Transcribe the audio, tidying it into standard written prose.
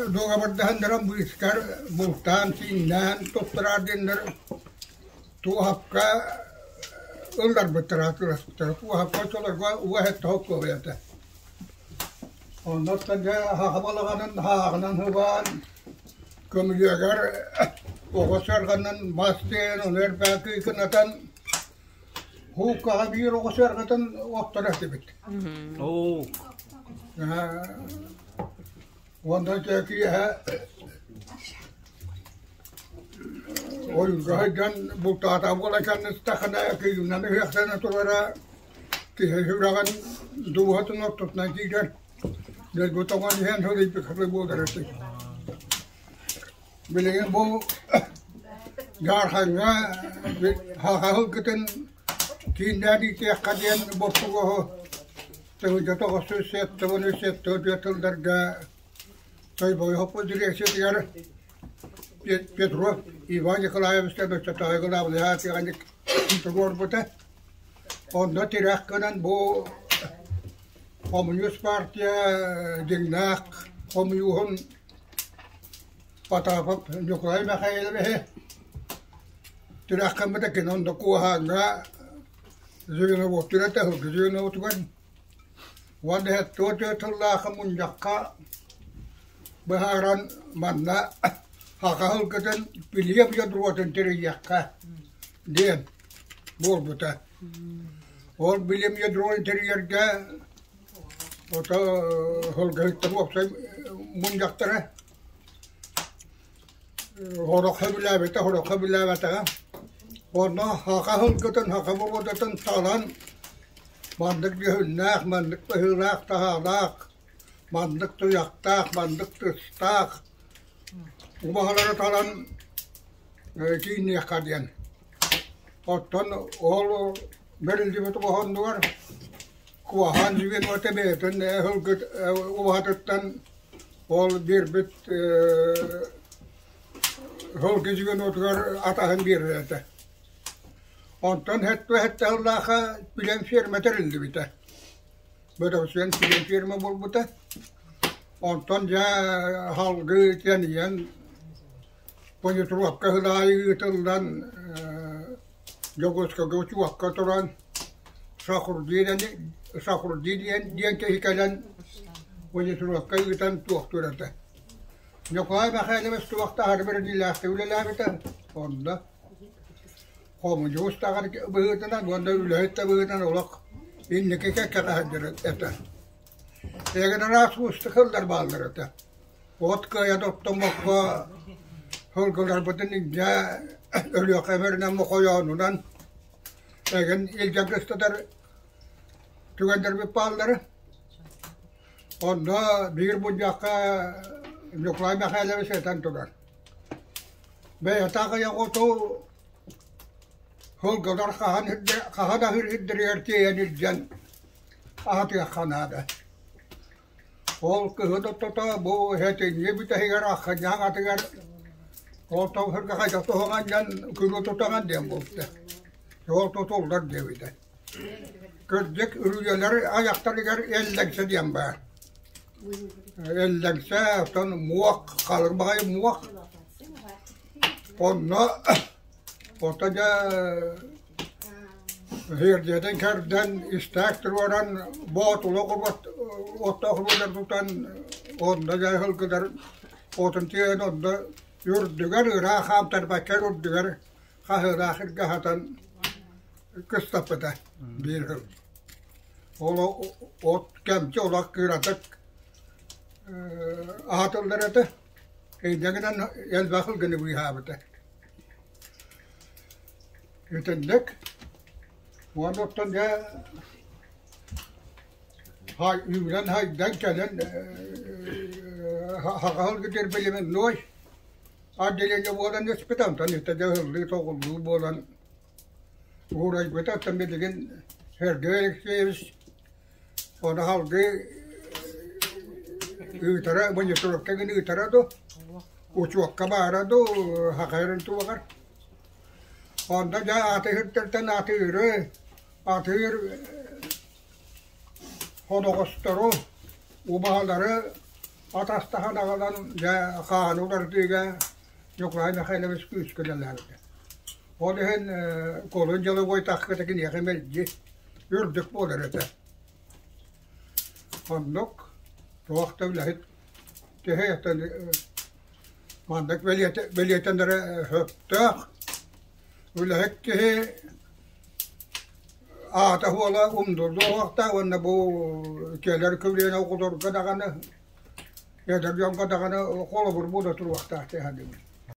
дуогабардаһан быыскар бултаан, сииннээн туттараар диэннэр туоһапка ылларбыттара, атыыласпыттара. Туоһапка оччолорго уга эһэттэ холкуобай этэ. Оннуттан дьэ хаха балаҕанын хааҕынан сыбаан, көмүлүөгэр оҕо сыарҕанан мас тиэйэн, ону эрбээн кыыкынатан Һууккаҕа биир оҕо сыарҕатын оттор этибит. Оо. Уонна дьэ киэһэ ойуурга сылдьан бултаата буола кэннистэххинэ кыйыынан ыһыахтана турара киһи сүрэҕин дууһатын ортотунан киирэр дойду тоҥон иһэн сылыйбыт сылы буолар этэ. Билигин бу Дьаархаҥҥа саха сылгытын кииннээн иитиэххэ диэн боппуруоһу тыһыынча 974 тылларга Тойбохойхоппут дириэксийэтигэр Петров Иван Николаевич оччотооҕу кылаабынай аатыгар туруорбута. Онно тирэх гынан бу хомуньуус партия дьиҥнээх хомуйууһун Потапов Ньукулай Михайловиһы Түрэххэммитэ кини онно Куоһааҥҥа звеноводтуур этэ, сылгы звеноводугар. Уонна 74 сыллаахха мунньахха быһааран манна саха сылгытын Пилиэп ядруотун тэрийиэххэ диэн буолбута. Ол билим ядруотун тэрийэргэ ото сылгыһыттар уопсай мунньахтара Сорох сөбүлээбитэ, сорох сөбүлээбэтэҕэ. Онно саха сылгытын, саха боруодатын талан маннык дьүһүннээх, маннык быһыылаах-таһаалаах, маннык туйахтаах, маннык тыстаах убаһалары талан киинниэххэ диэн. Оттон ол бэриллибит убаһа оннугар Куоһаан звенота бэйэтин сылгы убаһатыттан Ол биэрбит ол кизигин уотугар атаһын биэрэр этэ. Онтон хэттэ сыллаахха билэн ферма тэриллибитэ. Бөдөҥсүйэн билэн ферма буолбута. Онтон дьэ салгыы тэнийэн политруопка сыл аайы ыытыллан Дьокуускайга учуокка туран Сахурди диэн диэн киһи кэлэн политруокка ыытан туохтуур этэ. Ньукулай Михайлович туохтааҕар бэриниилээхтик үлэлээбитэ. Онно хомуньуус даҕаны быһыытынан уонна үлэһит да быһыытынан олох инники кэккэҕэ сылдьар этэ. Эйигин араас уустук сыллар бааллар этэ. От кыайан оттоммокко сылгыларбытын илдьэ Өлүөхүмэринэн Мохойоонунан эҥин илдьэн кыстатар түгэннэрбит бааллара. Онно биир мунньахха Ньукулай Михайлович этэн турар: «Бэйэтэ аҕыйах оту сылгылар хаһан хаһан аһыыр сирдэригэр тиэйэн илдьэн аһатыахха наада. Ол кыһын ортото бу сэтинньи бүтэһигэр ахсынньах атыгар ол тоҥсорго хайдах туһаҕан диэн күрүө тутаҕан диэн буолта. Ол тутуллар диэбитэ. Кырдьык үрүйэлэр айахтарыгар эллэҥсэ диэн баар. Эллэҥсэ, оттон муох, халыҥ баҕайы муох. Онно Ото дьэ сиэрдийэтин кэрдэн, истээх туруоран, боотулу оттоох уруолар тутан, онно дьэ сылгылар отун тиэйэн онно үрдүгэр ыраах хаамтарбакка үрдүгэр хаһыылаах сиргэ аһатан кыстаппыта биир сыл. Ол от кэмчи олох кыратык аһатыллар этэ. Инньэ гынан элбэх сылгыны быыһаабыта. Итинник уонна оттон дьэ үүнэн хайдан кэлэн хаҕаһылгы терпелеменной отделение буолан испит онтон итэ дьэ ыһыллыы-тоҕуллуу буолан уурайбыта оттон билигин Сергей Алексеевич ону салгыы ыытара мониторовка гын ыытара дуу учуокка баара дуу хахайарын туоҕар онно дьэ атыыһыттартан атыыры атыыр хоноҕостору убаһалары. Атастаһан аҕалан дьэ хааны уларытыыга Ньукулай Михайлович күүскэ үлэлээбитэ. Ол иһин кулун дьолобуой таххыта киниэхэ мэлдьи үрдүк буолар этэ. Оннук туох да үлэһит киһи маннык бэлиэтэнэрэ сөптөөх. Үлэһит киһи аата-суола умнуллуохтаах уонна бу кэлэр көлүөнэ оҕолорго даҕаны, эдэр дьоҥҥо даҕаны холобур буола туруохтаах дии саныыбын.